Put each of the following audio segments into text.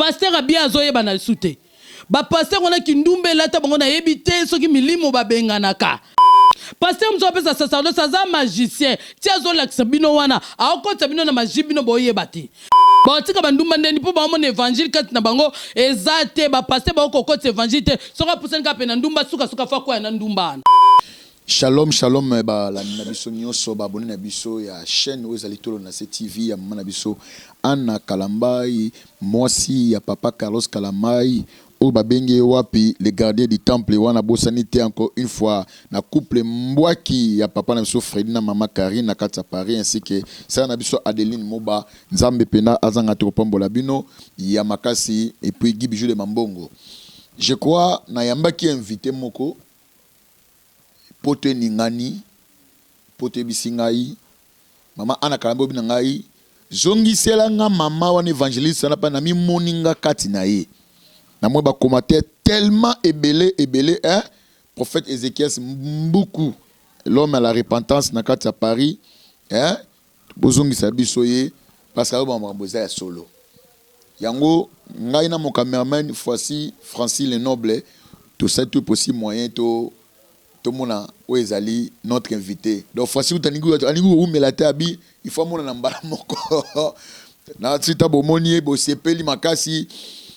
Pasteur ya bien azoyebana lisusu te. Ba pasteur wana kindumba elata bango nayebi te soki milimo babenganaka. Pasteur mosusu apesa sacerdoce aza magicien ti azolakisa bino wana aokotisa bino na magie bino boyeba te. Baotika ba ndumba ndeni po baomona evangile kati na bango eza te ba pasteur baoki kokotisa evangile te soki apusani kaka pene na ndumba suka suka fo akwaya na ndumba wana. Shalom shalom ba landi na biso nioso ba abonne na biso ya chaine oyo ezali tolo na se TV ya maman na biso Anna Kalambay mwasi ya papa Carlos Kalambay oyo ba bengi ye wapi le gardien du temple wana bosani te encore une fois na couple mbwaki ya papa na biso Freddy na maman Carine na kati ya Paris ainsi que sœur na biso Adeline Moba Nzambe pena azanga te kopambola bino ya makasi et puis Guy Bijou de Mambongo je crois na yambaki invite moko Poto eningani, poto eyebisi ngai, mama Anna Kalamba olobi na ngai, zongisela nga mama wana evangeliste wana pa namimoni nga kati na ye. Namoni ba commentaires tellement ebele ebele hein, prophète Ezechias Mbuku, l'homme à la repentance na kati ya Paris hein, bozongisa biso ye parce que aloba makambo eza ya solo. Yango ngai na mon cameraman Foissy Francis le Noble tosali tout possible moyen to tomona oyo ezali notre invité. Donc Francis kutu alingi alingi kowumela te abi il faut amona na mbala moko na sita bomoni ye bosepeli makasi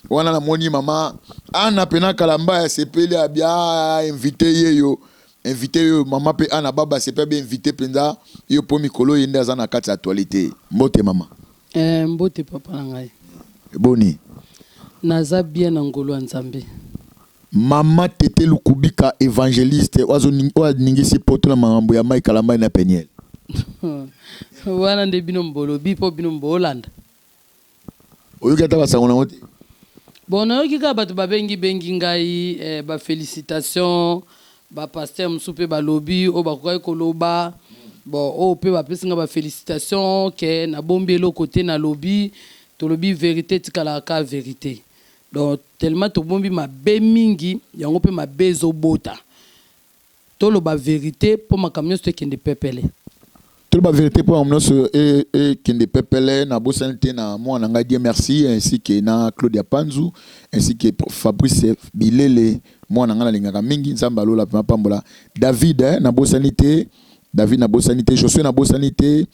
wana namoni mama Anna pena Kalamba asepeli abi ah invité yeyo Invite oyo mama pe Anna baba asepe abe invite penza yo po mikolo oyo ye nde aza na kati ya actualite. Mbote mama. Eh mbote papa na ngai. Boni? Naza bien na ngolu ya Nzambe. Mama Tete Lukubika evangeliste oyo azo oyo aningisi poto na makambo ya Mike Kalambay na Penielle. Wana nde bino mbolobi po bino mbolanda. Oyoki ata ba sango nango te? Bon nayoki kaka batu babengi bengi ngai eh, ba felicitations, ba pasteurs mosusu pe balobi oyo bakokaki koloba, bon oyo pe bapesi ngai ba felicitations que nabombi eloko te nalobi, tolobi verite etikalaka kaka verite. Donc tellement tobombi mabe mingi yango pe mabe ezobota. Toloba verite po makambo nionso ekende pepele. Toloba verite po makambo nionso ekende pepele na bosani te na mwana na ngai Dieu merci ainsi que na Claudia Panzu ainsi que Fabrice Bilele mwana na ngai nalingaka mingi Nzambe ya lola vraiment apambola David na bosani te David na bosani te Josue na bosani te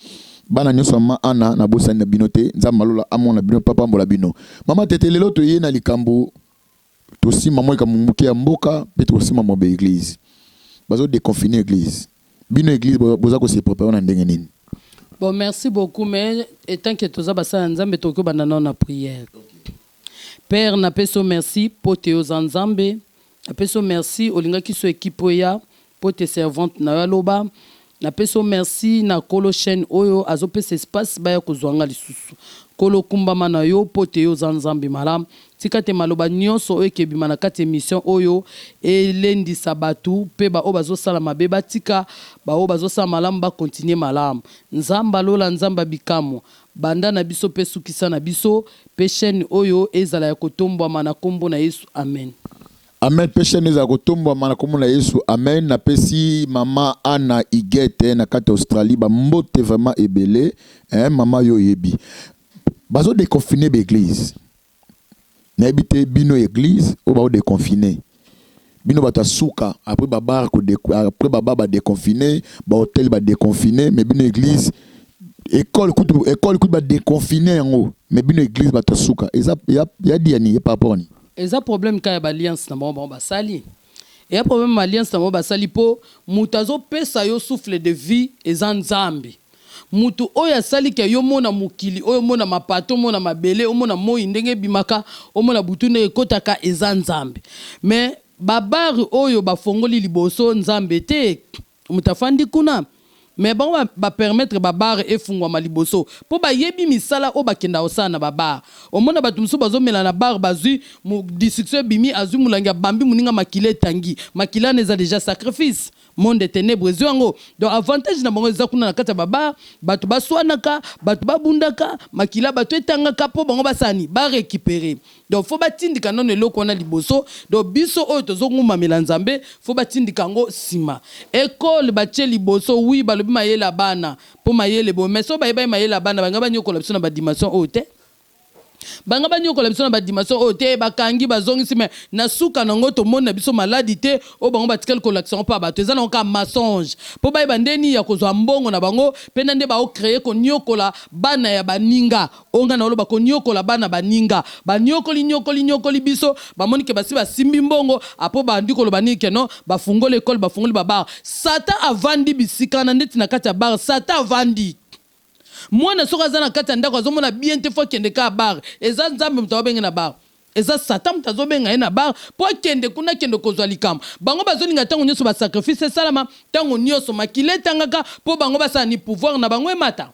bana nionso ya maman Anna na bosani na bino te Nzambe ya lola amona bino pe apambola bino Maman Tete lelo toye na likambo Tosimba mwa likambo muke ya mboka pe tokosimba mwa ba eglise. Bazo deconfiner eglise. Bino eglise boza ko se preparer na ndenge nini? Bon merci beaucoup mais etant que toza basali ya nzambe tokoki kobanda nanu na prière. Père napesi yo merci po te oza nzambe, napesi yo merci olingaki so equipe oya po te servante na yo aloba, napesi yo merci na kolo chaine oyo azopesa espace baya kozua nga lisusu. Nkolo kumbama na yo po te yo oza Nzambe malamu. Tika te maloba nionso oyo ekebima na kati emission oyo elendisa batu pe ba oyo bazosala mabe batika, ba oyo bazosala malamu ba continuer malamu. Nzambe ya lola Nzambe ya bikamua banda na biso pe sukisa na biso pe chaine oyo ezala ya kotombwama na kombo na Yesu amen. Amen pe chaine ezala kotombwama na kombo na yesu amen na pesi maman Anna Huguette na kati ya Australie ba mbote vraiment ebele eh maman yo oyebi bazo deconfiner ba eglise nayebi te bino eglise oyo bao deconfiner bino bato ya suka après ba bar ko après ba bar ba deconfiner ba hotel ba deconfiner mais bino eglise école kutu école kutu ba deconfiner yango mais bino eglise bato ya suka eza ya ya dia ni par rapport ni Eza problème kaka ya ba alliance na bango bango basali eya problème ya alliance na bango basali po mutu azo pesa yo souffle de vie eza nzambe mutu oyo asali ke yo omona mokili oyo omona mapata omona mabele omona moyi ndenge ebimaka omona butu ndenge ekotaka eza nzambe mais ba bar oyo ba fongoli liboso nzambe te Moto afandi kuna mais bango ba permettre ba bar efungwama liboso po bayebi misala oyo bakendaka kosala na ba bar. Omona batu mosusu bazo mela na bar bazui discussion ebimi azui mulangi abambi muninga makila etangi. Makila wana eza dejà sacrifice. Monde de tenèbres ezui yango. Donc avantage na bango eza kuna na kati ya ba bar batu baswanaka, batu babundaka, makila batu etangaka po bango basala nini? Ba recuperer. Donc faut batindika nanu eloko wana liboso, donc biso oyo tozo ngumamela Nzambe faut batindika yango sima. Ecole batie liboso oui balobi mayele ya bana po mayele boye mais soki bayebaki mayele ya bana balingaki baniokola biso na ba dimension oyo te. Banga banyokola biso na badimension oyo te, bakangi bazongisi, mais na suka nango tomoni na biso maladi te. Oyo bango batikali kolakisa yango mpa bato, eza nango kaka mensonge, mpo bayeba ndeni ya kozwa mbongo na bango, mpe na nde baocréer konyokola bana ya baninga. Oyo ngai naoloba, konyokola bana baninga, banyokoli, nyokoli, nyokoli biso. Bamoni ke basi basimbi mbongo, apo bandi koloba nini ke non, bafungoli école, bafungoli babar. Satan avandi bisika wana, ndeti na kati ya bar Satan avandi. Mwana soki aza na kati ya ndako, azomona bien te, faut akende kaka bar. Eza Nzambe moto abenge na bar? Eza Satan moto azobenga ye na bar mpo akende kuna, akende kozwa likambo. Bango bazolinga ntango nyonso basacrifice esalama, ntango nyonso makila etangaka, mpo bango basala ni pouvoir na bango emata.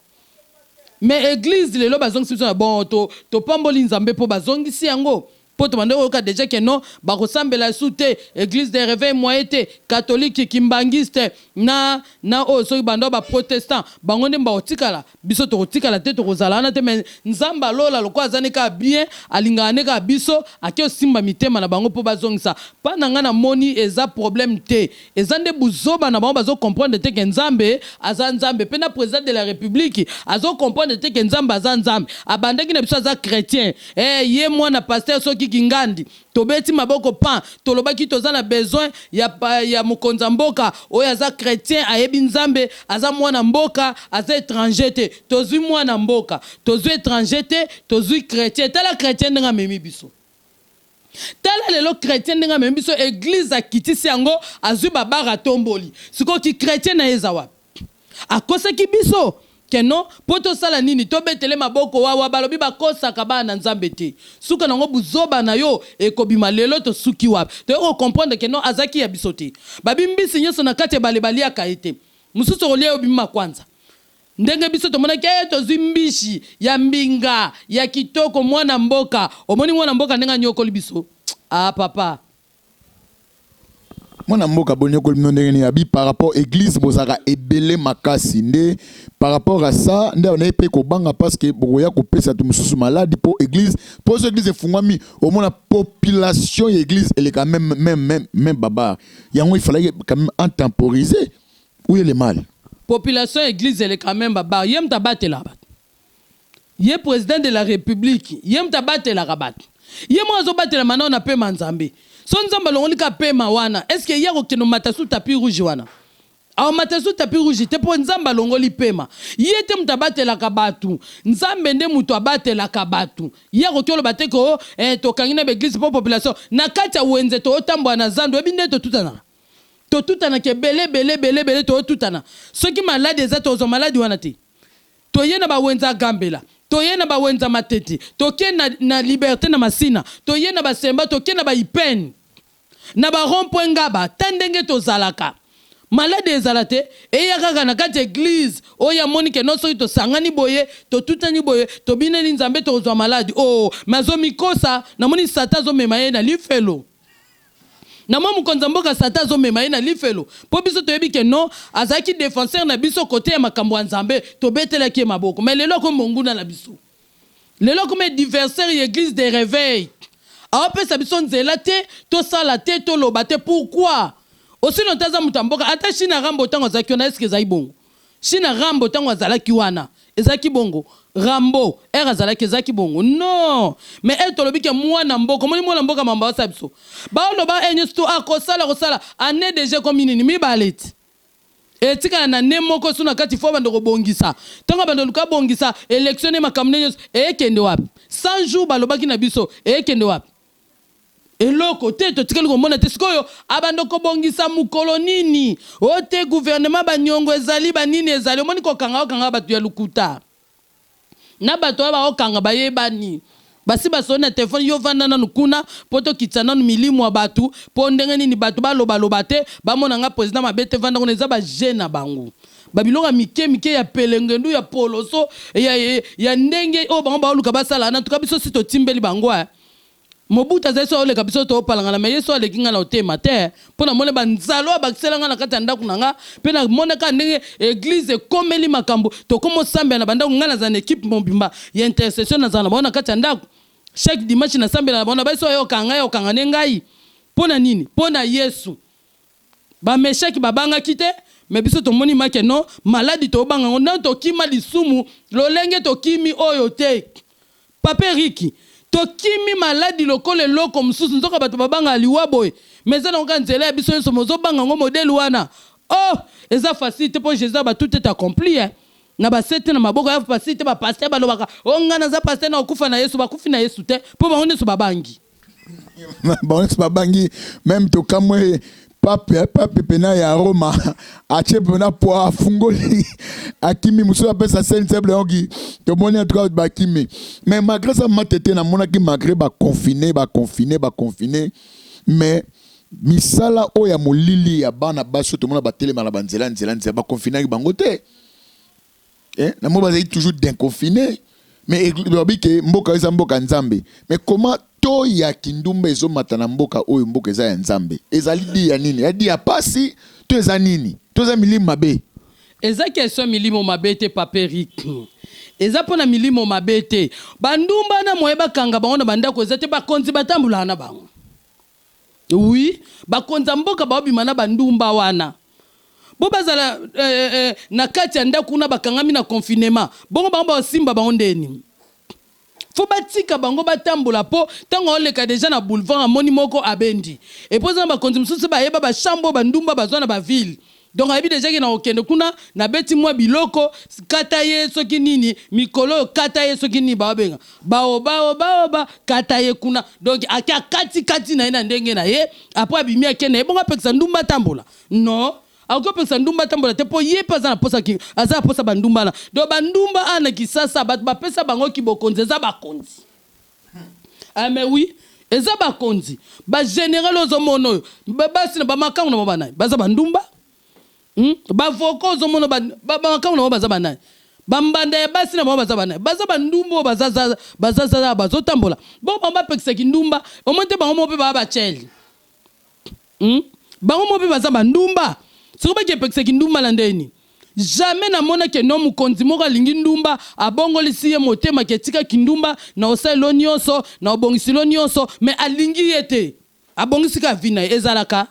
Mais église lelo bazongisi biso na bon, topamboli Nzambe mpo bazongisi yango, mpo tobanda koyoka déjà ke non, bakosambela su te, église de réveil moyen te, catholique, kimbangiste na oyo soki bando baprotestant, bango nde bakotikala. Biso tokotikala te, tokozala wana te. Mais Nzambe alola lokola aza ne kaka bien, alingaka ne kaka biso, ake osimba mitema na bango mpo bazongisa. Mpa na ngai namoni eza problème te, eza nde buzoba na bango. Bazocomprendre te ke Nzambe aza Nzambe, mpe na président de la République azocomprendre te ke Nzambe aza Nzambe. Abandaki na biso aza chrétien, ye mwana pasteur soki kingandi, tobeti maboko pan, tolobaki toza na besoin ya mokonzi ya mboka oyo aza chrétien, ayebi Nzambe, aza mwana mboka, aza étranger te. Tozwi mwana mboka, tozwi étranger te, tozwi chrétien. Tala chrétien ndenge amemi biso. Tala lelo chrétien ndenge amemi biso. Église akitisi yango, azwi babar, atomboli. Sikoyo ki chrétien na ye eza wapi? Akosaki biso ke non, mpo tosala nini? Tobetele maboko wawa. Balobi bakosaka bana na Nzambe te, suka nango buzoba na yo ekobima. Lelo tosuki wapi? Toyei kocomprendre ke non, azalaki ya biso te. Babi mbisi nyonso na kati ebale baliaka ye te, mosusu okolia yo obima kwanza. Ndenge biso tomonaki e, tozwi mbishi ya mbinga ya kitoko, mwana mboka. Omoni mwana mboka ndenge anyokoli biso? Ah papa. Mwana mboka bonyokoli bino ndenge nini? Abi par rapport église bozalaka ebele makasi nde, par rapport à ça nde onaye mpe kobanga, parce que bokoya kopesa to mosusu maladi, mpo église, mpo so église efungwami, omona population ya église eleka même babar. Yango il fallait quand même en temporiser. Où est le mal? Population église eleka même babar. Ye moto abatelaka bato, ye président de la République, ye moto abatelaka bato, ye moko azobatelama nao na pema Nzambe. So Nzambe alongoli ka pema wana, est ce que ye akokende omata su tapis rouge wana? Aomata su tapis rouge te, mpo Nzambe alongoli pema. Ye te moto abatelaka bato, Nzambe nde moto abatelaka bato. Ye akoki oloba te ko tokangi na baéglise mpo population na kati ya wenze. Tootambola na zando, oyebi nde totutanaka, totutanaka ebele ebele ebele ebele, tootutana. Soki maladi eza, tozwa maladi wana te. Toye na bawenze ya Gambela, toye na bawenze ya Matete, toke na Liberté, na Masina, toye na Basemba, toke na baipene, na barond-point Ngaba. Ta ndenge tozalaka, maladi ezala te. Eya kaka na kati ya église oyo amoni ke no, soki tosangani boye, totutani boye, tobineli Nzambe, tokozwa maladi. O me azomikosa. Namoni Satan azomema ye na lifelo. Na mwa mokonzi ya mboka, Satan azomema ye na lifelo, mpo biso toyebi ke non, azalaki défenseur na biso kote ya makambo ya Nzambe, tobetelaki ye maboko. Mais lelo akomi monguna na biso, lelo akomi adversaire ya église de réveil. Aopesa biso nzela te, tosala te, toloba te. Pourquoi? Osino te, aza moto ya mboka. Ata China Rambo ntango azalaki wana, eske ezali bongo? China Rambo ntango azalaki wana, ezalaki bongo? Rambo ere azalaki, ezalaki bongo? Non. Mais ere tolobi ke mwana mboka, omoni mwana mboka mambo asala biso, baoloba e nyonso to akosala kosala année déjà komi nini, mibale ti etikala na ne moko so na kati. Faut bando kobongisa. Ntango bando luka bongisa élection ne makambo ne nyonso, eyekende wapi? 100 jours balobaki na biso, eyekende wapi? Eloko te totikali komona te. Sikoyo abanda kobongisa mokolo nini? O te, gouvernement baniongo ezali, banini ezali. Omoni kokanga, okanga bato ya lukuta na bato oyo baokanga bayebani, basi basoli na telefone. Yo vanda nanu kuna mpo tokitisa nanu milimo ya bato, mpo ndenge nini bato balobaloba te, bamona nga président mabe te. Vanda kuna, eza baje na bango, babiloko ya mike mike, ya pelengendu, ya poloso, ya ndenge oyo bango baoluka basala na tuka. Biso si totimbeli bango. Mobutu azali so aoleka biso, toopalangana. Me ye so aleki ngai na otema te, mpo namoni banzala oyo abakisela ngai na kati ya ndako na nga, mpe namonaka ndenge église ekomeli makambo. Tokóma osambela na bandako. Ngai nazala na équipe mobimba ya intercession, nazala na bango na kati ya ndako. Chaque dimanche nasambela na bango. Na basi oyo okanga ngai, okanga nde ngai. Mpo na nini? Mpo na Yesu. Bameshaki babangaki te, me biso tomoni make no maladi, tobanga yango. Ndenge tokima lisumu, lolenge tokimi oyo te. Papa Eric, tokimi maladi lokola eloko mosusu, nzoka bato babangaka liwa boye, mais eza nango kaka nzela ya biso nyonso, mais ozobanga yango modèle wana. Oh, eza facile te mpo Jésus aba tout est accompli, hein. Na basete na maboko ya facile te. Bapasteur balobaka: "O, ngai naza pasteur, na kokufa na Yesu." Bakufi na Yesu te, mpo bango nyonso babangi. Bango nyonso babangi. Même tokamwe pape pena ya Roma atie mpena po afungoli, akimi. Mosusu apesa sensible. Donc tomoni, en tout cas bakimi. Mais malgré ça, matete namonaki, malgré baconfine, baconfine, baconfine, mais misala oyo ya molili ya bana basi oyo tomona batelema na banzela nzela nzela, baconfinaki bango te, eh? Namoni bazali toujours déconfiné, mais babi ke mboka eza mboka Nzambe. Mais comment to ya kindumba ezomata na mboka oyo? Mboka eza ya Nzambe. Ezali di ya nini? Ya di ya pasi to eza nini? To eza milimo mabe? Eza question milimo mabe te, papa Erik. Eza mpo na milimo mabe te. Bandumba na moye bakanga bango na bandako eza te. Bakonzi batambolaka na bango. Oui, bakonzi ya mboka baobima na bandumba wana bo bazala na kati ya ndako kuna, bakangami na confinement. Bongo bango baosimba bango ndeni? Fo batika bango batambola, mpo ntango aoleka deja na boulevard, amoni moko, abendi. Et puis eza na bakonzi mosusu bayeba bachambre oyo bandumba bazwa na baville. Donc ayebi deja ke na kokende kuna, nabeti mwa biloko, kata ye soki nini mikolo oyo, kata ye soki nini, baobenga baobaobaoba, kata ye kuna. Donc ake akatikati na ye na ndenge na ye, après abimi, ake na ye. Bongo apekisa ndumba atambola? Non, akoki opekisa ndumba atambola te, mpo ye mpe aza na posa, aza na posa bandumba na. Donc bandumba awa na Kisasa, bato bapesa bango kibokonzi eza bakonzi. Ah, mais oui, eza bakonzi, bagénéral. Ozomona oyo basi na bamakangu na bango banani? Baza bandumba, Bavoka ozomona, bamakangu na bango baza banani? Bambanda ya basi na bango baza banani? Baza bandumba oyo bazaza bazotambola. Bongo bango bapekisaki ndumba omoi te? Bango moko mpe baa bacheli, Bango moko mpe baza bandumba. Soki bakepekisaki ndumba na ndeni, jamais namonaki no mokonzi moko alingi ndumba, abongolisi ye motema ke etikaki ndumba na osalelo nyonso, na obongisilo nyonso, mais alingi ye te, abongisi kaka vie na ye. Ezalaka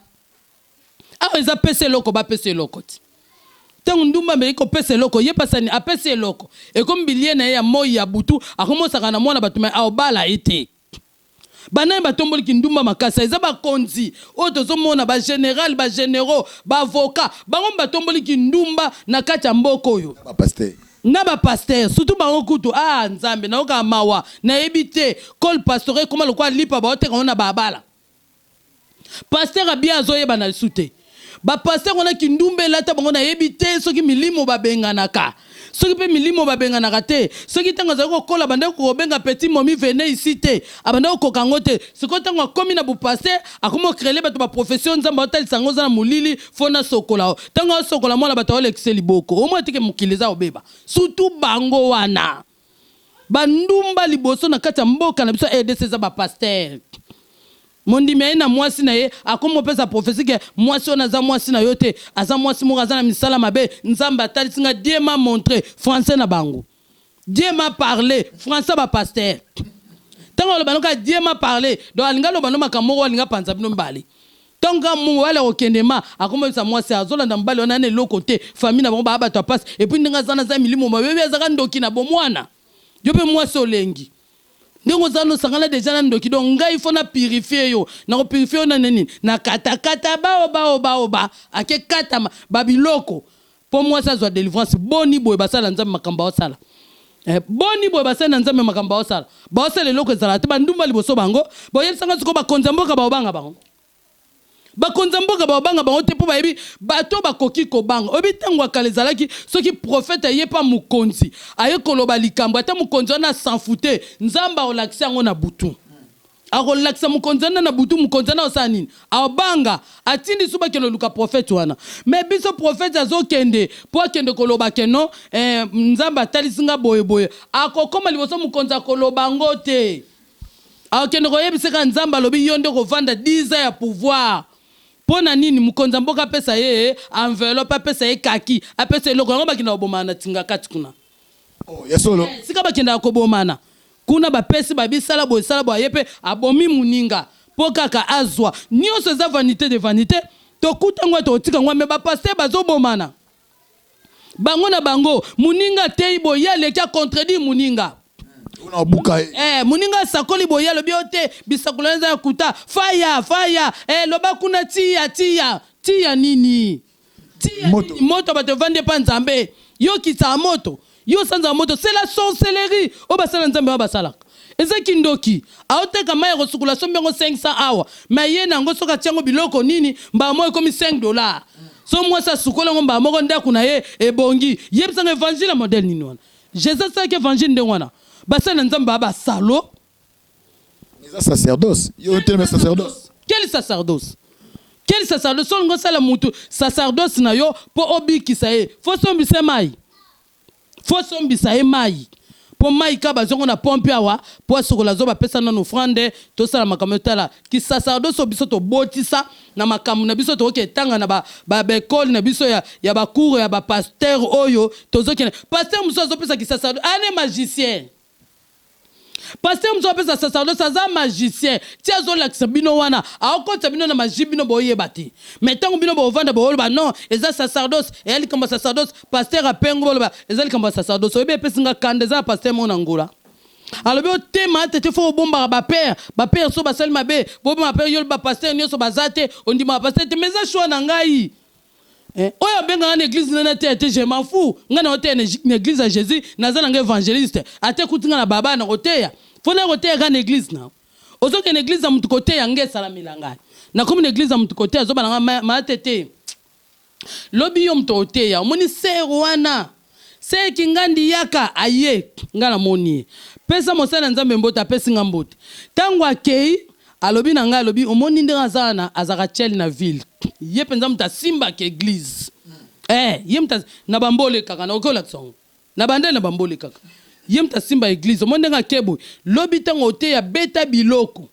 awa, eza pesa eloko, bapesa eloko ti ntango ndumba ameki kopesa eloko, ye pasani apesi eloko, ekomi bilie na ye ya moi ya butu, akomosaka na mwana bato, mais aobala ye te. Banani batomboliki ndumba makasi? Eza bakonzi oyo tozomona, bagénéral, bagénéraux, baavocat. Bango batomboliki ndumba na kati ya mboka oyo. Bapasteur. Na bapasteur surtout, bango kutu, ah Nzambe, nayokaka mawa. Nayebi te, col pasteur ekoma lokola lipa baoteka ngo na babala. Pasteur abia azoyeba na lisu te. Bapasteur wana, kindumba elata bango. Nayebi te soki milimo babenganaka, soki mpe milimo babenganaka te, soki ntango azali kokola bandaki kobenga "Petit momi, venez ici" te, abandaki kokoka yango te. Sikoyo ntango akomi na bopasteur, akomi ocréer bato baprophétie. Nzambe aotalisa yango, oza na molili, fo nasokola. O ntango asokola mwana bato, aolekisa liboko. Omoi teke mokili eza kobeba, surtout bango wana bandumba liboso na kati ya mboka na biso RDC eza bapasteur. Mondimi aye na mwasi na ye, akomi opesa prophétie ke mwasi wana aza mwasi na yo te, aza mwasi moko aza na misala mabe. Nzambe atalisi nga, Dieu m'a montré, français na bango, Dieu m'a parlé, français bapasteur. Ntango aloba noka "Dieu m'a parlé", donc alingi aloba no makambo moko, alingi apanza bino mibale. Ntango kaka mobali akokende ma akomoyebisa mwasi, azolanda mobali wana na eloko te, famille na bango baa bato ya pasi. Et puis ndenge aza na aza milimo mabe, oyebi azaka ndoki na bomwana. Yo mpe mwasi olengi ndenge oza nosangana deja na ndoki. Donc ngai fo na purifie yo, nakopurifie yo na nini? Na katakata baobaobaoba, ake katama babiloko mpo mwasi azwa délivrance. Boni boye basala Nzambe makambo aosala? Boni boye basali na Nzambe makambo aosala? Baosala eloko ezala te. Bandumba liboso bango boyebisanga. Sikoyo bakonzi ya mboka baobanga bango? Bakonzi ya mboka baobanga bango te, mpo bayebi bato bakoki kobanga. Oyebi ntango ya kala ezalaki soki prophète aye mpa mokonzi, aye koloba likambo, ata mokonzi wana asanfu te, Nzambe akolakisa yango na butu. Akolakisa mokonzi wana na butu. Mokonzi wana osala nini? Abanga, atindi so bakende oluka prophète wana. Mais biso, prophète azokende mpo akende koloba keno Nzambe atalisi nga boyeboye, akokóma liboso mokonzi, akoloba yango te. Akokende koyebisaka Nzambe alobi yo nde kovanda 10 ans ya pouvoir. Mpo na nini? Mokonzi ya mboka apesa ye enveloppe, apesa ye kaki, apesa eloko yango, bakenda kobomana na tinga kati kuna. Oh, ya solo. Sika bakendaka kobomana kuna, bapesi babisala boye, sala boye, aye mpe abomi moninga mpo kaka azwa. Nyonso eza vanité de vanité. Tokuta ngo, tokotika ngo. Mais bapasteur bazobomana bango na bango. Moninga atei boye, ye aleki acontredire moninga. Obuka ye. Moninga asakoli boye, alobi yo te, bisakolo eza ya kuta, faya faya, loba kuna, tia tia tia nini, tia Moto. nini, moto. Bato evandi epa Nzambe, yo kisaka moto, yo osanzaka moto. C'est la sorcellerie oyo basala Nzambe oyo basalaka, eza kindoki. Aoteka mai ya kosukola, sombi yango 500 awa, mais ye na yango, soki atia yango biloko nini, mbala moko ekomi 5 $. So mwasi asukoli yango, mbala moko ndako na ye ebongi. Yebisanga, évangile ya modèle nini wana? Jésus asalaki évangile ndenge wana? Basali na Nzambe baa basalo. Eza sacerdoce, yo otelema sacerdoce. Quel sacerdoce? Quel sacerdoce? Olingo osala mutu sacerdoce na yo mpo obikisa ye, fo sombisa mai, fo sombisa ye mai, mpo mai ka bazongo na pompe awa mpo asokola, azo bapesa nano offrande, tosala makambo. Tala kisacerdoce oyo biso tobotisa na makambo na biso, tokoki etanga na baekole na biso ya bacours ya bapasteur oyo tozokende. Pasteur mosusu azopesa kisacerdoce, ane magicien. Pasteur mosusu apesa sacerdoce, aza magicien. Ti azolakisa bino wana, aokotisa bino na magie, bino boyeba te. Mais ntango bino bovanda, booloba non, eza sacerdoce, eya likambo ya sacerdoce. Pasteur apengo, boloba eza likambo ya sacerdoce. Oyebi, epesi nga kanda. Eza na pasteur moko na Ngola, alobi otema tete, fo obombaka bapère, bapère so basali mabe, boboma bapère. Yo bapasteur nyonso baza te, ondimaka pasteur te, mais eza choix na ngai. Oyo abengaka na église nana te te, je m'en fous. Ngai na oteya na église ya Jésus, naza nanga évangéliste. Ate kuti ngai na baba na koteya, fo na koteya kaka na église na ozokende église ya mutu koteya. Nge esalamela ngai, nakomi na église ya mutu koteya, azoba na ngai maa te. Lobi yo moto oteya, omoni sœur wana, seki ngandi yaka aye, ngai namoni ye, pesa mosali na Nzambe mbote. Apesi nga mbote. Ntango akei, alobi na ngai, alobi omoni ndenge aza wana, azalaka tiele na ville, ye mpenza moto asimbaka église. Ye moto na bambole kaka, nakoki olakisa yango na bandele, na bambole kaka, ye moto asimba église. Omoni ndenge ake boye, lobi ntango oteya, beta biloko,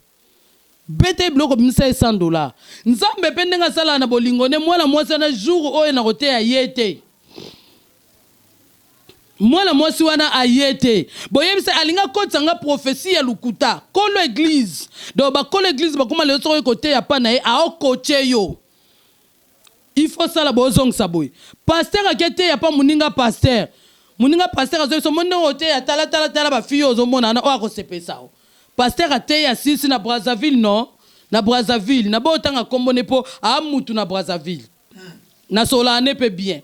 beta ye biloko, bimisa ye 100 $. Nzambe mpe ndenge asalaka na bolingo ne, mwana mwasi wana, jour oyo na koteya ye te, mwana mwasi wana aye te. Boyebisa, alingi akotisa nga prophétie ya lukuta. Kolo église, donc bakolo église bakóma lelo, soki koteya pa na ye, aokotie yo, il faut sala bozongisa boye. Pasteur ake teya pa moninga pasteur, moninga pasteur azoyebisa mo ndenge oteya, tala tala tala bafille oyo ozomona wana, oyo akosepesa o. Pasteur ateya sisi na Brazzaville, non, na Brazzaville, na boyotanga nkombo ne mpo amutu na Brazzaville, nasolaka ne mpe bien.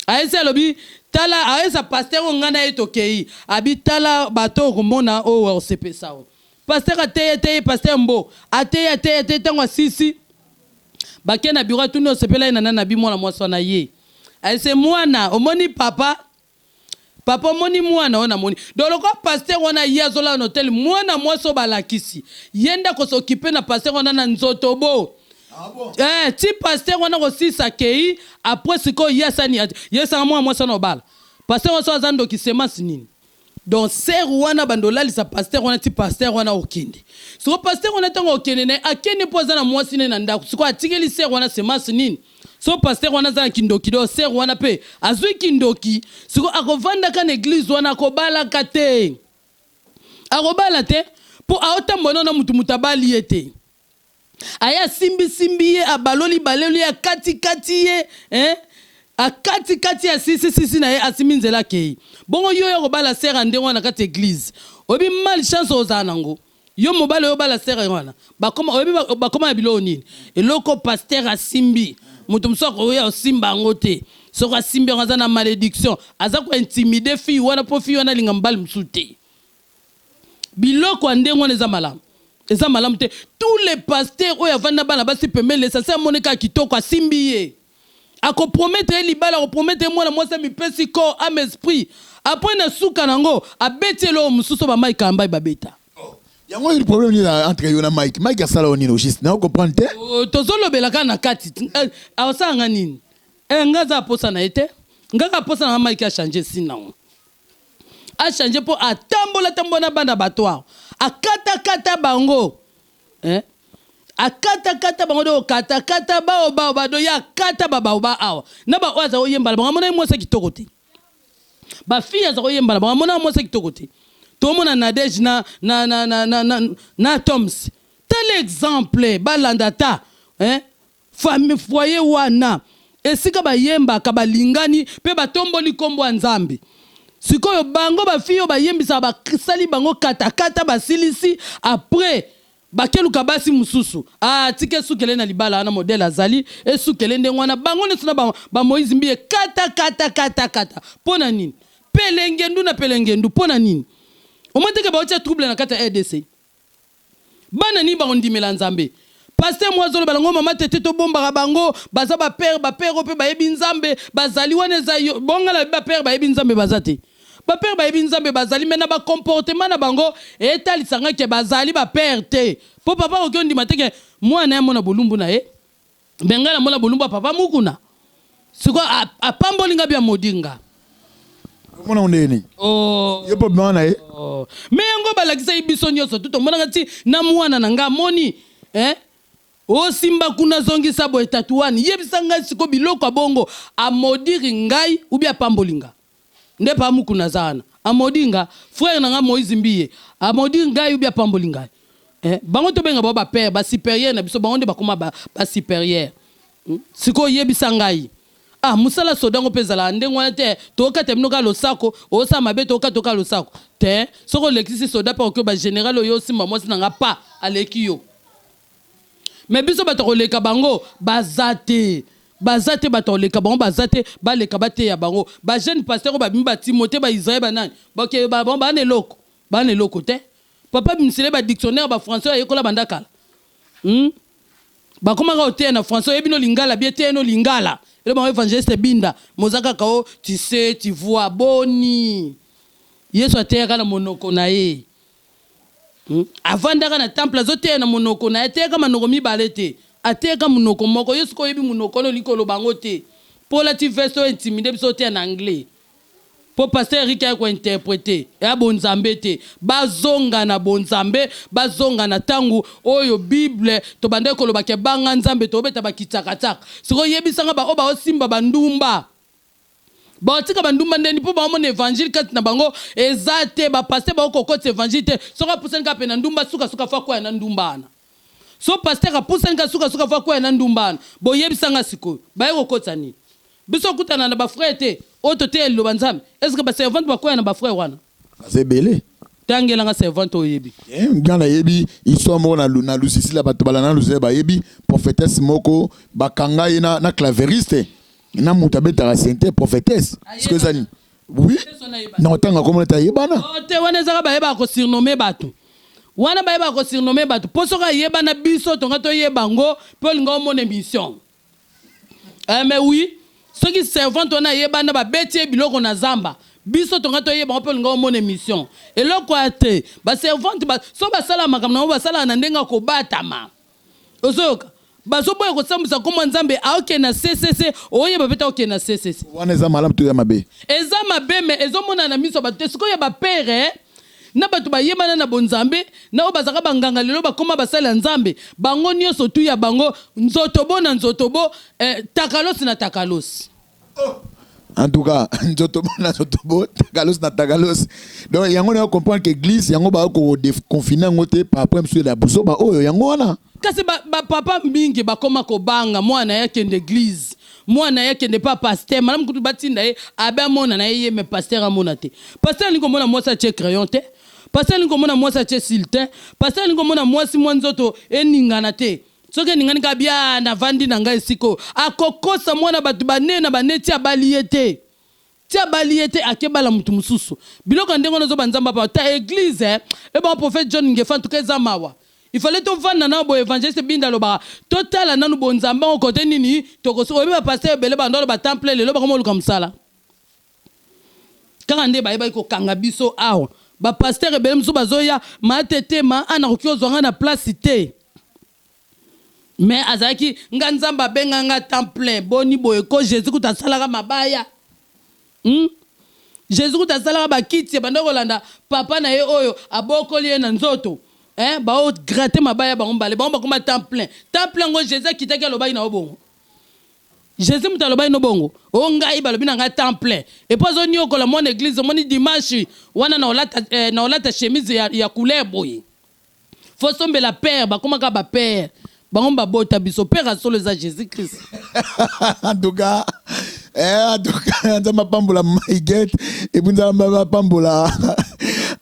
Ayesi, alobi tala, ayesa pasteur oyo ngai na ye tokei, abi tala bato okomona oyo osepesa o. Pasteur ateye teye, pasteur mbo ateye ateye ateye. Ntango asisi, bake na bureau, atuni osepela ye na nani? Abi mwana mwasi wana. Ye ayese mwana, omoni papa, papa omoni mwana oyo namoni. Donc lokola pasteur wana ye azolala na hotel, mwana mwasi oyo balakisi ye nde akosokipe na pasteur wana na nzoto bo. Ah bon? Ti pasteur wana kosisa akei. Après sikoyo ye asani, ye esanga mwana mwasi wana obala pasteur wana, so aza ndoki, semence nini? Donc sœur wana bando olalisa pasteur wana ti pasteur wana okende. Siko pasteur wana ntango okende na ye, akende mpo aza na mwasi ne na ndako. Sikoyo atikeli sœur wana semence nini? So pasteur wana aza na kindoki, donc sœur wana mpe azwi kindoki. Siko akovandaka na église wana, akobalaka te, akobala te, mpo aotambola na mutu, mutu abali ye te. Aye asimbisimbi ye, abaloli baleli ye, akatikati ye, hein? Akatikati ya sisisisi na ye, asimbi nzela, akei. Bongo yo ya kobala sœur ya ndenge wana na kati ya église, oyebi malchance ozala nango? Yo mobali oyo obala sœur wana, bakoma, oyebi bakoma na biloko nini? Eloko pasteur asimbi, moto mosusu akoya osimba yango te. Soki asimbi yango, aza na malédiction, aza kointimider fille wana mpo fille wana alinga mobali mosusu te. Biloko ya ndenge wana eza malamu, eza malamu te. Tous les pasteurs oyo avandi na bana basi pembeni, l'essentiel amoni kaka kitoko, asimbi ye, akopromettre ye libala, akopromettre ye mwana mwasi, amipesi corps, âme, esprit. Après na suka nango, abeti eloko mosusu oyo bamai kambai babeta. Yango oyo problème nini entre yo na Mike? Mike asala yo nini au juste? Na comprendre te. Oh, tozolobela kaka na kati. Aosala nga nini? Nga aza aposa na ye te, nga kaka aposa na nga Mike achange si nango, achange mpo atambola tambola na bana bato awa, akatakata bango, eh? Akatakata bango, do okatakata bao bado ye akata babaoba awa na baoyo aza koyembala bango. Amona ye mwasi ya kitoko te, bafille aza koyembala bango, amona mwasi ya kitoko te. Tomona Nadege na Toms, tel exemple, balanda ta, eh? Famille, foyer wana esika bayembaka, balingani mpe batomboli nkombo ya Nzambe. Sikoyo bango ba fille oyo bayembisaka basali bango kata kata basilisi après bakeluka basi mususu ah tika esukele na libala wana modèle azali esukele ndenge wana bango nionso na ba, ba Moïse Mbiye kata kata kata kata pona nini pelengendu na pelengendu pona nini omoni te ke baotia trouble na kati ya rdc Bana nini bako ndimela nzambe? Pasteur moko azoloba nango mama tete tobombaka bango baza ba père ba père oyo pe bayebi nzambe bazali wana eza yo bongo nga nalobi ba père bayebi nzambe baza te ba père bayebi nzambe bazali mais na ba comportement na bango etalisa nga ke bazali ba père te po papa akoki ondima te ke mwana naye amona bolumbu na ye mais nga namona bolumbu ya papa mukuna sikoyo apamboli nga bia maudit nga. Omona ngo ndenge nini? Oh. Yo pe obimaka na ye? Oh. Mais yango balakisaki biso nyonso tu tomonaka ti na mwana na nga amoni eh? Osimba kuna zongisa boye tatuani yebisa ngai siko biloko ya bongo amodiri ngai ubi apamboli nga nde pa mukuna aza wana amodi nga frère na nga Moïse Mbiye amodiri ngai ubi apamboli ngai eh? Bango tobenga bango ba père ba supérieur na biso bango nde bakoma ba, ba supérieur hmm? Sikoyo yebisa ngai Ah musala soda ngo pe ezalaka ndenge wana te tokata bino kaka losako osala mabe tokata yo kaka losako te soki olekisi soda pe akoki ba general oyo osimba mwasi na nga pa aleki yo mais biso bato ya koleka bango baza te baza te bato ya koleka bango baza te baleka bateya bango ba jeune pasteur oyo babimi ba timote ba israel ba nani bakeye ba bango baa na eloko baa na eloko te papa bimisele ba dictionnaire ba français oyo ayekola banda kala hum Bakoma kaka koteya na français oyebi no lingala bien teya no lingala elo bango evangeliste binda moza kaka o tu sais tu vois boni yesu ateyaka na monoko na ye hmm? Avandaka na temple azoteya na monoko na ye ateyaka manoko mibale te ateyaka monoko moko yo sikoyo oyebi monoko wana olingi koloba yango te mpo olati veste oyo intimide biso oteya na anglais Po pasteur Eric aya ko interpreter eya bonzambe te bazonga na bonzambe bazonga na tangu oyo bible tobandaki koloba ke banga nzambe tobeta ba kitsakatsaka sikoyo yebisa nga ba oyo bao simba ba ndumba bao tika ba ndumba ndeni po bao mona evangile kati na bango eza te ba pasteur bao kokotisa evangile te soki apusani kaka pene na ndumba suka suka fo akwaya na ndumba wana so pasteur apusani kaka suka suka fo akwaya na ndumba wana boyebisa nga sikoyo baye kokotisa nini Biso okutana na ba frère te oyo toteya liloba nzambe est ce que ba servante bakwaya na ba frère wana? Baza ebele. Tangela nga servante oyo oyebi. Eh, nga nayebi histoire moko na, na Lusisila bato balanda na Lusisila bayebi prophétesse moko bakanga ye na, na claveriste na moto abetaka sente prophétesse siko eza nini oui na kotanga komona te ayebana oh, te wana ezaka bayebaka kosurnomme bato wana bayebaka kosurnomme bato mpo soki ayebana biso tonga toyeba yango mpe olinga omona émission Eh mais oui, soki servante wana ayebana babeti ye biloko na zamba, biso tonga toyeba ngo pe olinga omona emission. Eloko ya te, ba servante ba soki basalaka makambo na bango basalaka na ndenge ya kobatama. Ozoyoka? Bazoboya kosambwisa kombo ya Nzambe, aokende na CCC, oyeba pe te aokende na CCC. Wana eza malamu to eza mabe? Eza mabe mais ezomonana na miso ya bato te. Sikoyo ya ba pere na bato bayebana na bonzambe na oyo bazalaka ba nganga lelo bakoma basali ya nzambe bango nioso tout ya bango nzoto bo na nzoto bo eh, takalos na takalos. Oh! En tout cas, nzoto bo na nzoto bo, takalos na takalos. Donc yango na comprendre que église yango ba ko déconfiner yango te par rapport monsieur la buzoba oyo yango wana. Kasi ba, ba papa mingi bakoma kobanga mwana ye akende eglise Mwana ye akende epa pasteur malamu kutu batinda ye abe amona na ye ye mais pasteur amona te pasteur alingi komona mwasi atie crayon te pasteur alingi komona mwasi atie cils te pasteur alingi komona mwasi mwa nzoto eningana te soki eningani kaka bia navandi na ngai esika oyo akokosa mwana bato bane na bane ti abali ye te Ti abali ye te ake bala mutu mususu biloko ya ndenge wana ozoba nzambe apa ta eglise eh ebongo prophète John ngefa en tout cas eza mawa il fallait tovanda nanu boye evangeliste binda alobaka totala nanu bonzambe yango cote nini tokosuka oyebi ba pasteur ebele banda oloba temps plein lelo bakoma koluka musala kaka nde bayebaki kokanga biso awa ba pasteur ebele mususu bazoya ma tete ma ana akoki kozwa nga na place te Mais azalaki nga nzambe abenga nga temps plein boni boye ko Jesus kutu asalaka mabaya hum Jesus kutu asalaka ba kiti abanda kolanda papa na ye oyo abokoli ye na nzoto hein bao gratter mabaya bango mibale bango bakoma temps plein temps plein yango Jesus akitaki alobaki na yo bongo Jesus mutu alobaki no bongo oh ngai balobi na ngai temps plein epuis azo niokola mwana eglise omoni dimanche wana na olata eh, na olata chemise ya, ya couleur boye Faut sombela père bakoma kaka ba père bango babota biso père ya solo eza Jesus Christ. En tout cas, eh, en tout cas, nzambe apambola Maiguette. Et puis Nzambe apambola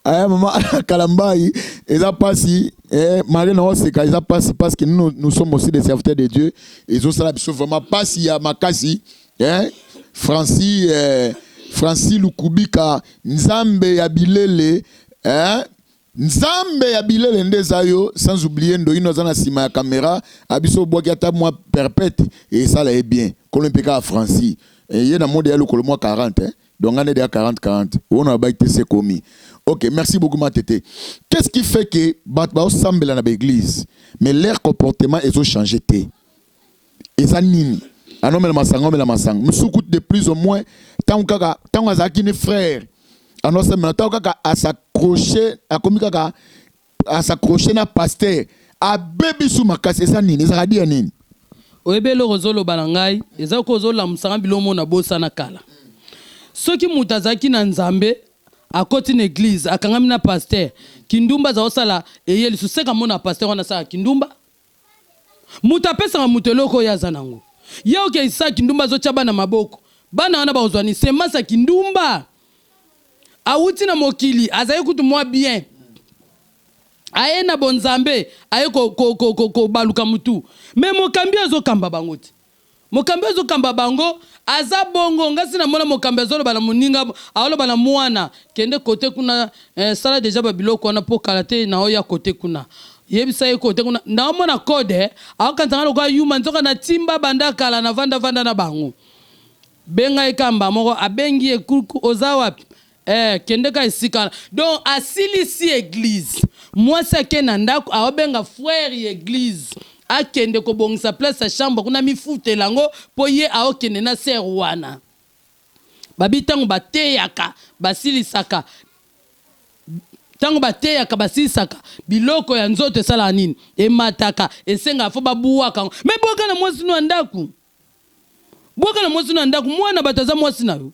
aya mama Kalambayi, eza pasi eh, malgré na oseka, eza pasi parce que nous, nous sommes aussi des serviteurs de Dieu. Ezosala biso vraiment pasi ya makasi eh? Francis eh, Francis Lukubika, Nzambe ya bilele eh? Nzambe ya bilele nde eza yo. Sans oublier Ndoyino, aza na nsima ya caméra. Abiso obwaki ata mwa perpète, esala ye bien. Kolo mpe kaka Francis, ye na mode ya lokolo mwa 40 eh? Donc nga nde ya 40 40 oyo na baki te, c'est komi. Ok, merci beaucoup, Matete. Qu'est-ce qui fait que bato baosambela na baéglise, mais leur comportement ezochanger te? Eza nini? Anomela masanga, omela masanga mosusu kutu de plus ou moins. Ntango kaka, ntango azalaki ni frère, anosambela, ntango kaka as'accroche, akomi kaka as'accroche na pasteur, abebi su makasi. Eza nini? Ezalaka dia nini? Oyebi eloko ozoloba na ngai, eza ko ozolamusanga biloko mona bosana kala. Soki moto azalaki na Nzambe, akoti na église, akangami na pasteur, kindumba aza kosala eye lisusu. Seka mona pasteur wana asala kindumba. Moto apesaka moto eloko oyo aza nango. Ye oke esala kindumba, azotya bana maboko, bana wana bakozwa ni semence ya kindumba. Awuti na mokili, azali kutu mwa bien, aye na bonzambe, aye kobaluka ko, ko, ko, mutu. Me mokambi azokamba bango te. Mokambi azokamba bango aza bongo. Ngasi namona mokambi azoloba na moninga, aoloba na mwana: "Kende kote kuna eh, sala deja babiloko wana mpo kala te naoya kote kuna." Yebisa ye kote kuna naomona kode, aokanisanga lokola yuma. Nzoka na timba banda kala, navandavanda na bango. Benga ye kamba moko, abengi ye kuku: "Oza wapi?" Eh, kende ka esika. Donc asilisi église, mwasi ake na ndako, aobenga frère ya église akende kobongisa place ya chambre kuna, mifutela yango mpo ye aokende na sœur wana. Babi ntango bateyaka basilisaka, ntango bateyaka basilisaka, biloko ya nzoto esalaka nini? Emataka, esengaka fo babwaka yango. Me bwaka na mwasi no ya ndako, bwaka na mwasi no ya ndako. Mwana bato aza mwasi na yo,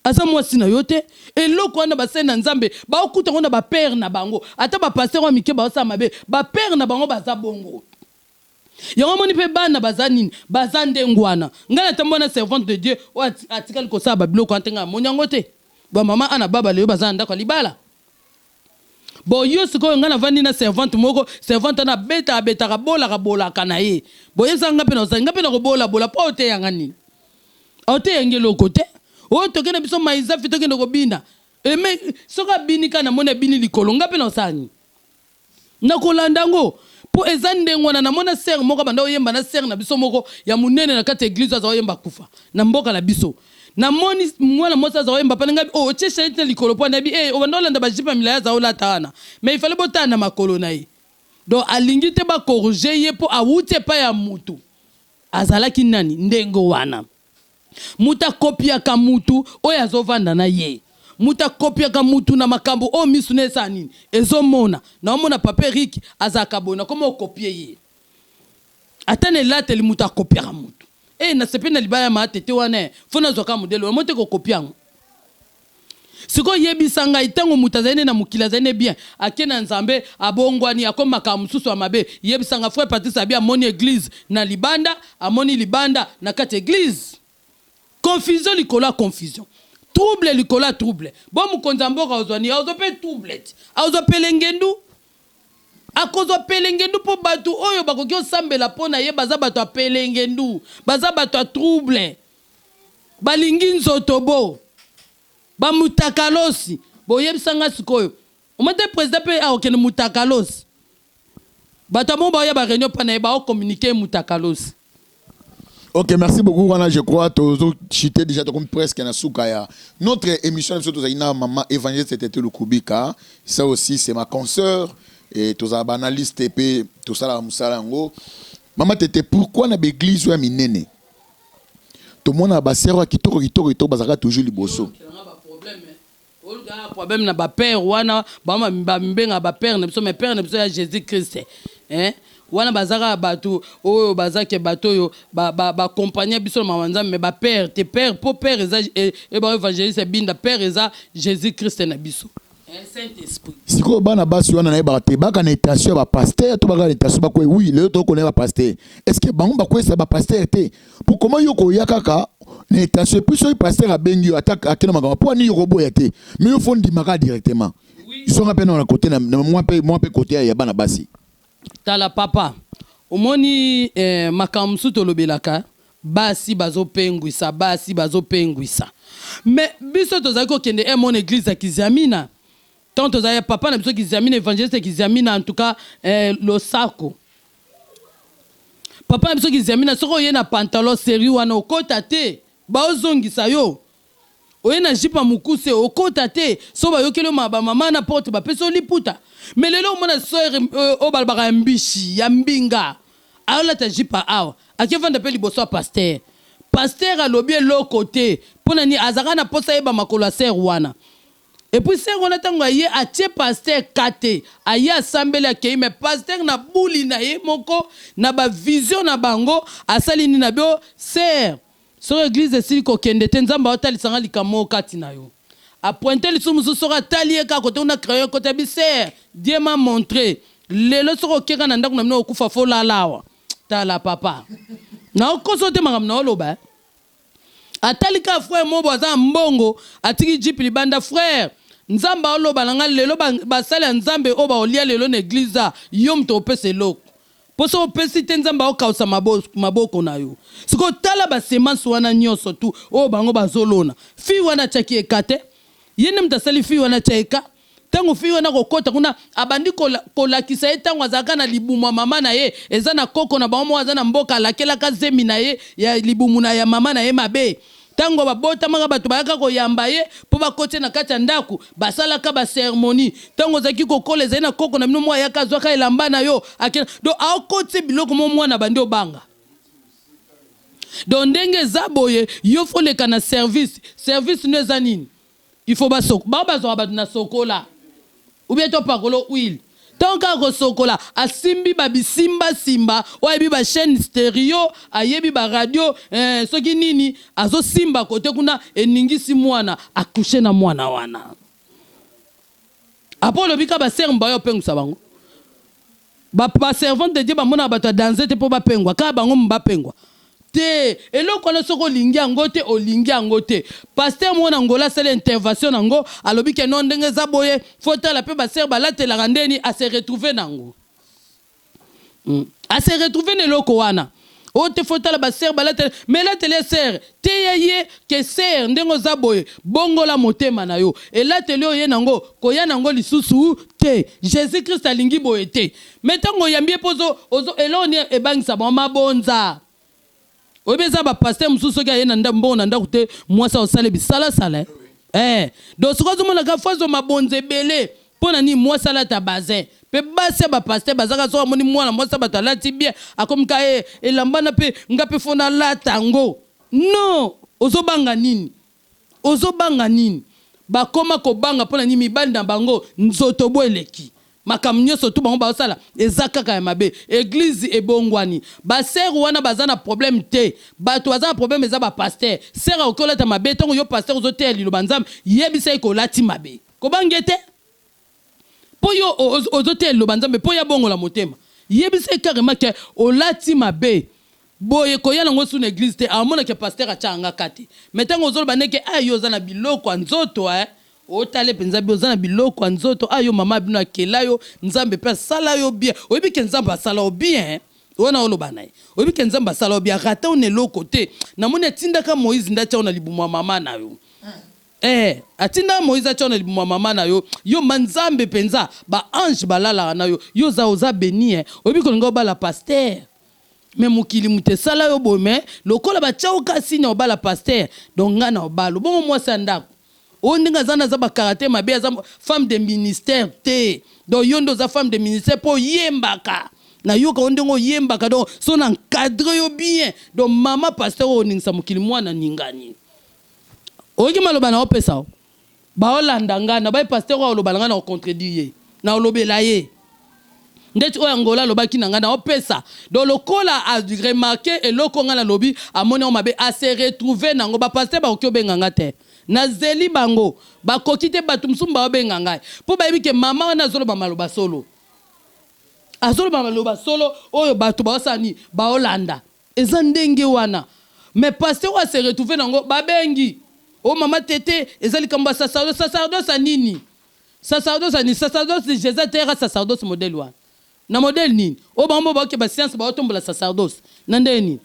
aza mwasi na yo te. Eloko wana basali na Nzambe, baokuta yango na bapère na bango. Ata bapasteur wa mike baosala mabe, bapère na bango baza bongo. Yango moni mpe bana baza nini? Baza ndenge wana. Ngai natambo na servante de Dieu oyo atikali kosala babiloko wana te. Ngai amoni yango te. Bamama ana babale oyo baza na ndako ya libala. Bon, yo sikoyo, ngai navandi na servante moko. Servante wana abeta, abetaka, bolaka, bolaka na ye. Boyebisaka ngai mpe na osali, ngai mpe na kobolabola mpo oteyanga nini? Aoteyangi eloko te. Oyo tokende biso maizafi, tokende kobina eme. Soki abini kaka, namoni abini likolo, ngai mpe na osala nini? Nakolanda yango mpo eza ndenge wana. Namona sœur moko banda oyemba na sœur na biso moko ya monene na kati ya église, aza oyemba, kufa na mboka na biso. Namoni mwana mwasi aza oyemba pana ngai: "Oh, otie chaîne na likolo mpo nayebi e obanda olanda bajupe ya milai aza olata wana." Mais il fallait botala na makolo na ye. Donc alingi te bacorriger ye mpo awuti epai ya mutu azalaki nani. Ndenge wana mutu akopiaka mutu oyo azovanda na ye. Mutu akopiaka mutu na makambo oyo misu na esala nini? Ezomona. Naomona papa Erik azalaka boye, nakoma okopier ye ata na elateli. Mutu akopiaka mutu e nasepeli na libaya ya maatete wana, fo nazwaka modèle wana mo te kokopia yango. Sikoyo yebisa ngai, ntango moto azali ne na mokili, azali ne bien, ake na Nzambe, abongwani, akomi makambo mosusu ya mabe. Yebisa nga, frère Patrice abi amoni église na libanda, amoni libanda na kati église. Confusion likolo ya confusion, trouble likolo ya trouble. Bo mokonzi ya mboka ozwa nini? Azwa mpe trouble ti azwa pelengendu, akozwa pelengendu mpo bato oyo bakoki osambela mpo na ye baza bato ya pelengendu, baza bato ya trouble, balingi nzoto, bo bamutakalosi. Boyebisanga sikoyo, omoi te président mpe akokende mutakalosi. Bato yango baoya baréunion mpa na ye, baocommuniquer mutakalosi. Ok, merci beaucoup. Wana, je crois, tozo chuter déjà, comme presque na suka ya notre émission. Biso tozali na maman évangéliste Tete Lukubika. Ça aussi, c'est ma consoeur et tozala baanalyste mpe tosalaka mosala yango. Mama Tete, pourquoi na baéglise oyo ya minene tomona basœur ya kitoko kitoko kitoko bazalaka toujours liboso? Olukaka problème na bapère wana, bamibenga bapère na biso, mais père na biso ya Jésus Christ, hein? Wana baza kaka bato oyo bazake, bato oyo bakompagne biso na mama Nzambe, mais bapère te. Père mpo père eza eba évangéliste Binda, père eza Jésus Christ na biso, Saint Esprit. Sikoyo bana basi wana, nayebaka te, baka na intention ya bapasteur to baka na intention bakwe? Oui, lelo tokona bapasteur. Est ce que bango bakwesa bapasteur te? Po comment yo koya kaka Na intention. Et puis soki pasteur abengi yo, ata akenda makambo mpo ani, yokoboya te, mais yo faut ndimaka directement. Songa mpe na côté na mwa mpe côté ya bana basi. Tala papa, omoni makambo mosusu tolobelaka, basi bazopengwisa, basi bazopengwisa. Mais biso tozali kokende mon église ya Kiziamina, ntango tozali papa na biso Kiziamina, évangéliste Kiziamina, en tout cas losako papa na biso Kiziamina. Soki oye na pantalon série wana, okota te, baozongisa yo. Oye na jupe ya mokuse, okota te. So bayokeli yo, bamama na porte bapesi yo liputa. Mais lelo omona sœur oyo balobaka ya mbishi ya mbinga, aolata jupe awa, akevanda mpe liboso ya pasteur. Pasteur alobi eloko te. Mpo na nini? Azalaka na mposa yeba makolo ya sœur wana. Et puis sœur wana, ntango aye, atie pasteur ka te, aye, asambeli, akei. Mais pasteur na buli na ye moko na bavision na bango asali nini na bio? Sœur, soki église esili, kokende te, Nzambe aotalisanga likambo kati na yo. Apointe lisusu mosusu, soki atali ye kaka kote kuna, crayon kote bi: "Sœur, Dieu m'a montré, lelo soki okeka na ndako na bino, okufa, faut lala awa." Tala papa, naokoso te makambo naoloba. Atali kaka frère mobo aza na mbongo, atiki jupe libanda. "Frère, Nzambe aoloba na ngai, lelo basali ya Nzambe oyo baolia lelo na église, a yo moto opesa eloko, mpo soki opesi te, Nzambe aokausa maboko na yo." Sikoyo tala basemence wana nyonso tu oyo bango bazolona. Fille wana atiaki eka te, ye nde moto asali fille wana atya eka. Ntango fille wana kokɔta kuna, abandi kolakisa ye ntango azalaka na libumu ya mama na ye. Eza na koko na bango moko aza na mboka, alakelaka zemi na ye ya libumu na ya mama na ye mabe. Ntango babotamaka, bato bayaka koyamba ye mpo bakotie na kati ya ndako, basalaka bacérémonie. Ntango ozalaki kokola, ezali na koko na bino moko ayaka, azwaka elamba na yo, akenda. Donc aokotie biloko mo, mwana bandi obanga. Donc ndenge eza boye, yo faut leka na service. Service no eza nini? Il faut basoko bao bazwaka bato na sokola ou bien topakola huile. Ntango kaka kosokola, asimbi babisimbasimba oyo ayebi, bachaîne stéréo, ayebi baradio, soki nini, azosimba kote kuna, eningisi mwana, akushe na mwana wana. Apo olobi ka basœur bayo opengwisa bango, baservante de Dieu bamonaka bato ya danse te mpo bapengwa kaka bango, bapengwa te. Eloko wana, soki olingi yango te, olingi yango te. Pasteur moko na Ngola asali intervention nango, alobi ke no, ndenge eza boye, faut tala mpe basœur balatelaka ndeni. Ase retrouve nango. Ase retrouve na eloko wana oyo te, faut tala basœur balatela. Mais elateli ye sœur teya ye ke: "Sœur, ndenge oza boye, bongola motema na yo. Elateli oyo ye nango, koya nango lisusu te. Jésus Christ alingi boye te." Mais ntango oyambi ye mpo eloko nini ebangisa bango? Mabonza. Oyebi, eza bapasteur mosusu, soki aye na mbongo na ndako te, mwasi akosala bisalasala. Donc soki ozomonaka, faut azwa mabonza ebele. Mpo na nini? Mwasi alata bazin. Mpe basi ya bapasteur bazaka, soki amoni mwana mwasi ya bato alati bien, akomi ka e elambana mpe nga mpe faut nalata yango. Non, ozobanga nini? Ozobanga nini? Bakoma kobanga mpo na nini? Mibali na bango nzoto bo eleki. Makambo nyonso tu bango bazosala eza kaka ya mabe. Église ebongwani. Basœur wana baza na problème te. Bato baza na problème eza bapasteur. Sœur akoki olata mabe. Ntango yo pasteur ozoteya liloba Nzambe, yebisa ye kolati mabe, kobange te, mpo yo ozoteya liloba Nzambe mpo ya bongola motema. Yebisa ye carrément ke olati mabe boye, koya nango su na église te. Amonake pasteur atya yanga ka te. Mais ntango ozoloba ndeke a yo oza na biloko ya nzoto, otale mpenza bi oza na biloko ya nzoto a yo, mama bino akela yo, Nzambe mpe asala yo bien. Oyebi ke Nzambe asala yo bien wana, oloba na ye: "Oyebi ke Nzambe asala yo bien, arata yo na eloko te. Namoni atindaka Moïse nde atia yo na libumu ya mama na yo. Atindaka Moïse atia yo na libumu ya mama na yo. Yo ma Nzambe mpenza, baange balalaka na yo. Yo oza béni. Oyebi kolinga obala pasteur, mais mokili moto esala yo boye. Mais lokola batia yo kasi na obala pasteur, donc ngai na obala bongo mwasi ya ndako oyo ndenge aza na aza bacaractère mabe, aza femme de ministère te. Donc yo nde oza femme de ministère mpo oyembaka, nayoka yo ndenge oyembaka. Donc so na encadre yo bien, donc mama pasteur oyo oningisa mokili, mwana ningani." Oyoki maloba na opesa o baolanda ngai na bai pasteur oyo aloba na ngai, na ocontredire ye, na olobela ye ndeti oyo Angola alobaki na ngai, na opesa. Donc lokola aremarquer eloko ngai nalobi, amoni yango mabe, ase retrouve nango. Bapasteur bakoki obenga nga te, nazeli bango, bakoki te. Bato mosusu baobenga ngai mpo bayebi ke mama wana azoloba maloba solo, azoloba maloba solo oyo bato baosala nini, baolanda. Eza ndenge wana. Mais pasteur oyo ase retrouve nango, babengi o mama tete, eza likambo ya sacerdoce. Sacerdoce ya nini? Sacerdoce ya nini? Sacerdoce, Jésus ateyaka sacerdoce modèle wana na modèle nini? Oyo bango mo baoke bascience, baotombola sacerdoce na ndenge nini?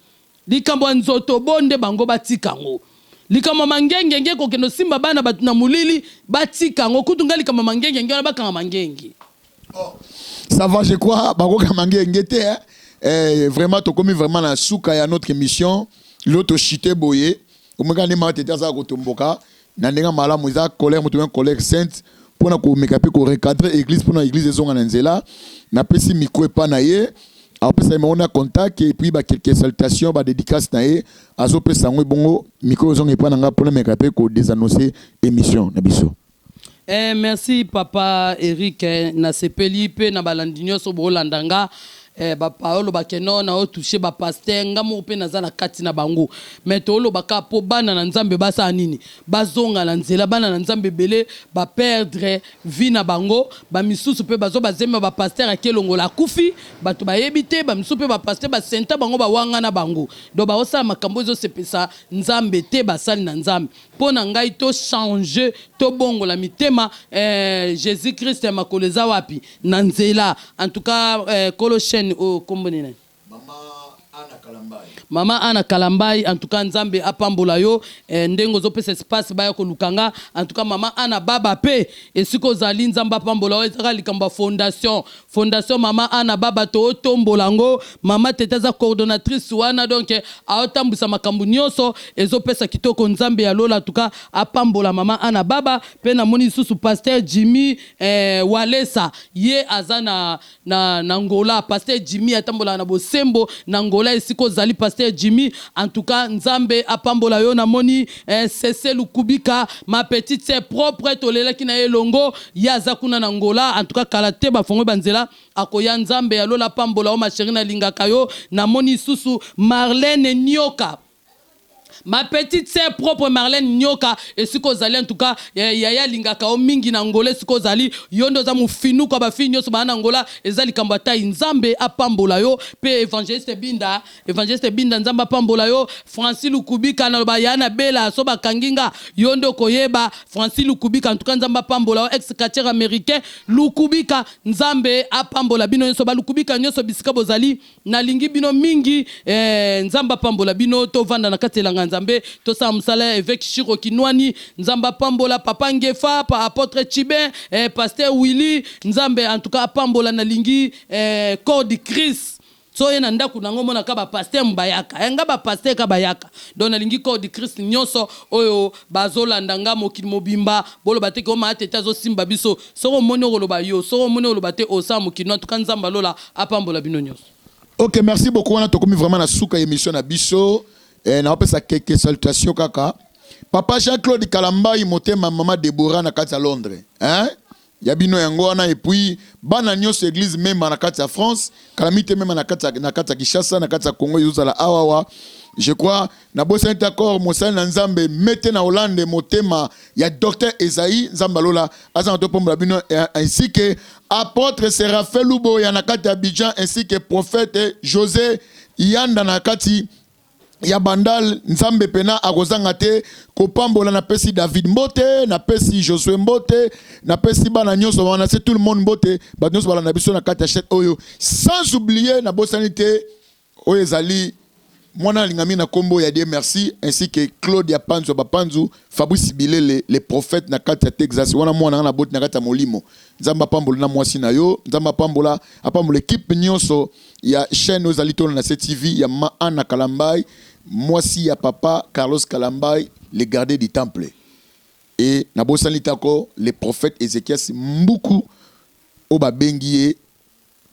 Likambo ya nzoto bo nde bango batika yango. Likambo ya mangengenge, kokende osimba bana bato na molili, batika yango. Kutu ngai, likambo ya mangengenge wana, bakanga mangenge. Ça va, je crois, bakoka mangenge te, hein? Eh, vraiment tokomi vraiment na suka ya notre émission. Lelo toshite boye, omeka nde mama tete azala kotomboka na ndenge malamu. Eza colère, moto ben colère sainte, mpona komeka mpe korecadrer église, mpona église ezonga na nzela. Napesi micro epa na ye, apesa ye bango na contact et puis baquelques salutations, badédicace na ye azopesa yango. Ebongo micro ezonga epa na nga mpona meka mpe kodésannoncer émission na biso. Eh, merci papa Eric. Eh, nasepeli mpe na balandi nyonso boolanda nga. Eh, baolobake no na otouche bapasteur, nga moko mpe naza na kati na bango. Mais toolobaka mpo bana na Nzambe basala nini? Bazonga na nzela. Bana na Nzambe ebele baperdre vie na bango. Bamisusu mpe bazwa bazemba, bapasteur akelongola, akufi, bato bayebi te. Bamisusu mpe bapasteur basenta bango, bawanga na bango. Donc baosala makambo ezosepesa Nzambe te, basali na Nzambe. Mpo na ngai, tochange, tobongola mitema. Eh, Jésus Christ ya makolo eza wapi na nzela? En tout cas, eh, kolo chaîne oyo, kombo nini? Mama Ana Kalambai. Mama Ana Kalambai, en tout cas Nzambe apambola yo. Eh, ndenge ozopesa espace baya koluka nga. En tout cas mama Ana Baba mpe, esika ozali, Nzambe apambola yo. Ezaka likambo ya fondation mama Ana Baba, tootombola yango. Mama tete aza coordonnatrice wana, donc aotambwisa makambo nyonso, ezopesa kitoko. Nzambe ya lola, en tout cas apambola mama Ana Baba. Mpe namoni lisusu pasteur Jimmy, eh, Walesa, ye aza na Ngola. Pasteur Jimmy atambolaka na bosembo na Ngola. Esika ozali, pasteur Jimmy, en tout cas Nzambe apambola yo. Namoni, eh, Sese Lukubika, ma petite sœur propre, tolelaki na ye elongo, ye aza kuna na Ngola. En tout cas kala te bafongoli banzela, akoya. Nzambe ya lola apambola yo, ma chérie, nalingaka yo. Namoni lisusu Marlène Nioka, ma petite sœur propre, Marlène Nyoka, esika ozali, en tout cas yaya alingaka yo mingi na Ngola. Esika ozali, yo nde oza mofinuku ya bafille nyonso baa na Ngola. Eza likambo atai. Nzambe apambola yo. Mpe évangéliste Binda, évangéliste Binda, Nzambe apambola yo. Francis Lukubika, naloba ya na bela so bakangi nga, yo nde okoyeba. Francis Lukubika, en tout cas Nzambe apambola yo. Ex catcheur américain Lukubika, Nzambe apambola bino nyonso. Balukubika nyonso bisika bozali, nalingi bino mingi. Eh, Nzambe apambola bino. Tovanda na kati elanga Nzambe, tosala mosala ya évêque Shiro Kinwani. Nzambe apambola papa Ngefa, pa apôtre Chibin, eh, pasteur Willy, Nzambe en tout cas apambola. Nalingi, eh, corps du Christ. So ye na ndako nango, omonaka bapasteur bayaka nga, bapasteur ka bayaka. Donc nalingi corps du Christ nyonso oyo bazolanda nga mokili mobimba. Boloba te ke omaya tete azosimba biso. Soki omoni okoloba yo, soki omoni oloba te, osala mokili. En tout cas Nzambe alola apambola bino nyonso. Ok, merci beaucoup. Wana tokomi vraiment na suka émission na biso. Eh, naopesa quelques salutations kaka. Papa Jean-Claude Kalambai, motema mama Deborah na kati ya Londres, hein? Ya bino yango wana. Et puis bana nyonso église mema na kati ya France, kalami te, mema na kati ya Kinshasa, na kati ya Congo, ezozala awawa. Je crois nabosani te accord mosali na Nzambe mete na Hollande, motema ya docteur Esaïe. Nzambe alola aza na topombola bino, ainsi que apôtre Séraphin Luboya na kati ya Abidjan, ainsi que prophète José Yanda na kati ya Bandal. Nzambe pena akozanga te kopambola. Napesi David mbote, napesi Josue mbote, napesi bana nyonso wana, c'est tout le monde mbote, bato nyonso balanda biso na kati ya chaîne oyo. Sans oublier, nabosani te oyo ezali mwana alingami na nkombo ya Dieu merci, ainsi que Claude ya Panzu ya Bapanzu, Fabrice Bilele le prophète na kati ya Texas wana, mwana nga na boti na kati ya molimo. Nzambe apambola na mwasi na yo. Nzambe apambola, apambola équipe nyonso ya chaîne oyo ezali tolo na CTV ya ma Anna Kalambai, mwasi ya papa Carlos Kalambai, le gardien du temple. Et nabosani tako le prophète Ézéchias Mbuku oyo babengi ye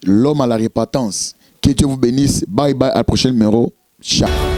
l'homme à la repentance. Que Dieu vous bénisse. Bye bye, à la prochaine numéro. Ciao.